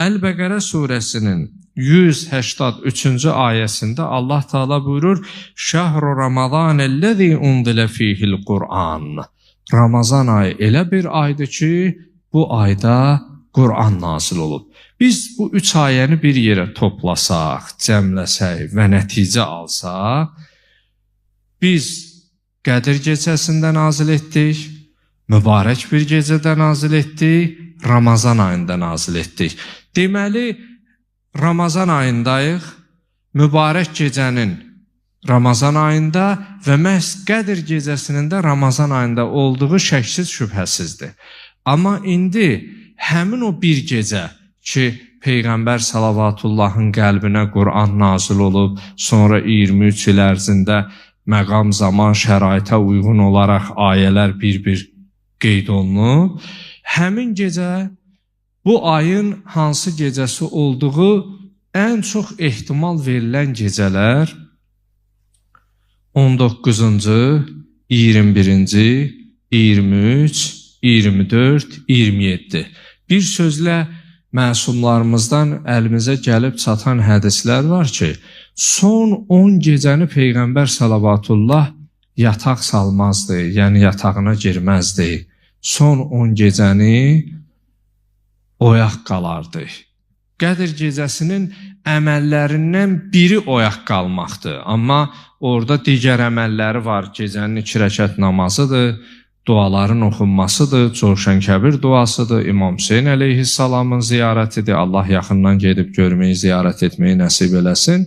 Əl-Bəqərə surəsinin 183-cü ayəsində Allah Teala buyurur: "Şəhru Ramazanəl-ləzî unzilə fîhil Qur'an." Ramazan ayı elə bir aydır ki, bu ayda Qur'an nazil olub. Biz bu üç ayəni bir yerə toplasaq, cəmləsək və nəticə alsaq, biz Qədir gecəsində nazil etdik, mübarək bir gecədə nazil etdik, Ramazan ayında nazil etdik. Deməli, Ramazan ayındayıq, mübarək gecənin Ramazan ayında və məhz Qədir gecəsinin də Ramazan ayında olduğu şəksiz şübhəsizdir. Amma indi həmin o bir gecə ki, Peyğəmbər salavatullahın qəlbinə Qur'an nazil olub, sonra 23 il ərzində məqam, zaman, şəraitə uyğun olaraq ayələr bir-bir qeyd olunub. Həmin gecə bu ayın hansı gecəsi olduğu ən çox ehtimal verilən gecələr 19-cu, 21-ci, 23, 24, 27. Bir sözlə məsumlarımızdan əlimizə gəlib çatan hədislər var ki, son 10 gecəni Peyğəmbər salavatullah yataq salmazdı, yəni yatağına girməzdi. Son 10 gecəni oyaq qalardı. Qədir gecəsinin əməllərindən biri oyaq qalmaqdır. Amma orada digər əməlləri var. Gecənin 2 rəkət namazıdır, duaların oxunmasıdır, Coşan Kəbir duasıdır, İmam Hüseyn əleyhissalamın ziyarətidir. Allah yaxından gedib görməyi, ziyarət etməyi nəsib eləsin.